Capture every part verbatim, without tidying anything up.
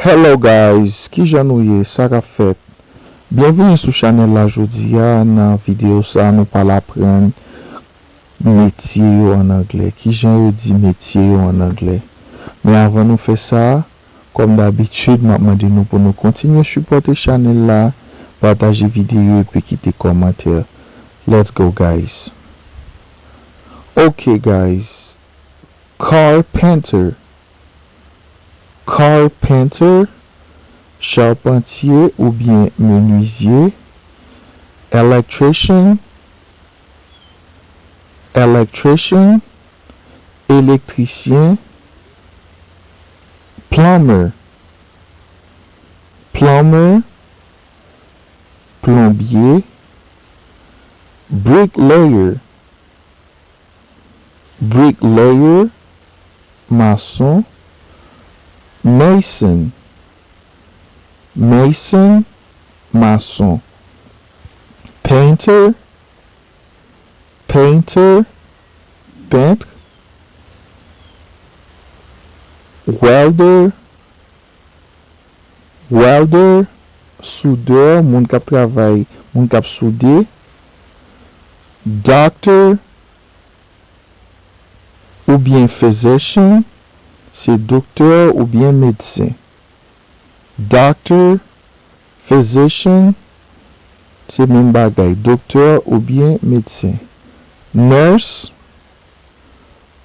Hello guys, kijan nou ye? Sa k ap fèt? Byenvini sou chanèl la. Jodi a, nan videyo sa, nou pral aprann metye yo an anglè. Kijan yo di metye yo an anglè? Men avan nou fè sa, kòm dabitid, m ap mande nou pou nou kontinye sipòte chanèl la, pataje videyo epi kite kòmantè. Let's go, guys. Ok, guys. Carpenter. Carpenter, charpantye oubyen menizye. Electrician, electrician, elektrisyen. Plumber, plumber, plonbye. Bricklayer, bricklayer, mason. Mason, mason, mason. Painter, painter, pent. Welder, welder, soudè, moun k ap travay, moun k ap soude. Doctor oubyen physician, se doktè oubyen medsen. Doctor, physician, se menm bagay, doktè oubyen medsen. Nurse,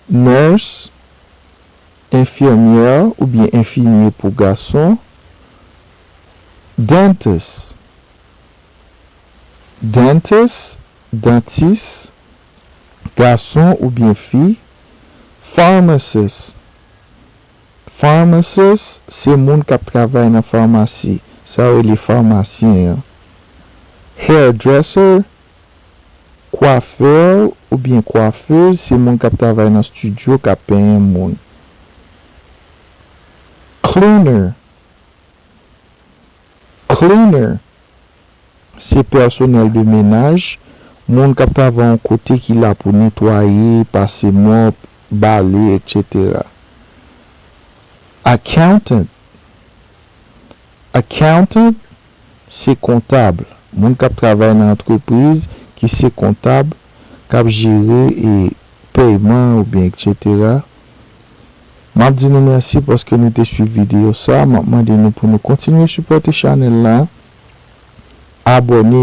nurse, enfimyè oubyen enfimye pou gason. Dentist, dentist, dantis, gason oubyen fi. Pharmacist, pharmacist, se moun k ap travay nan famasi, sa yo rele famasyen an. Hairdresser, kwafè oubyen kwafez, se moun k ap travay nan estidyo k ap penyen moun. Cleaner, cleaner, se pèsonèl de menaj, moun k ap travay yon kote ki la pou netwaye, pase mòp, bale, etsetera. Accountant, accountant, se kontab, moun k ap travay nan antrepriz ki se kontab, k ap jere e pèyman oubyen etsetera. M ap di nou mèsi paske nou te swiv videyo sa. M ap mande nou pou nou kontinye sipòte chanèl la. Abòne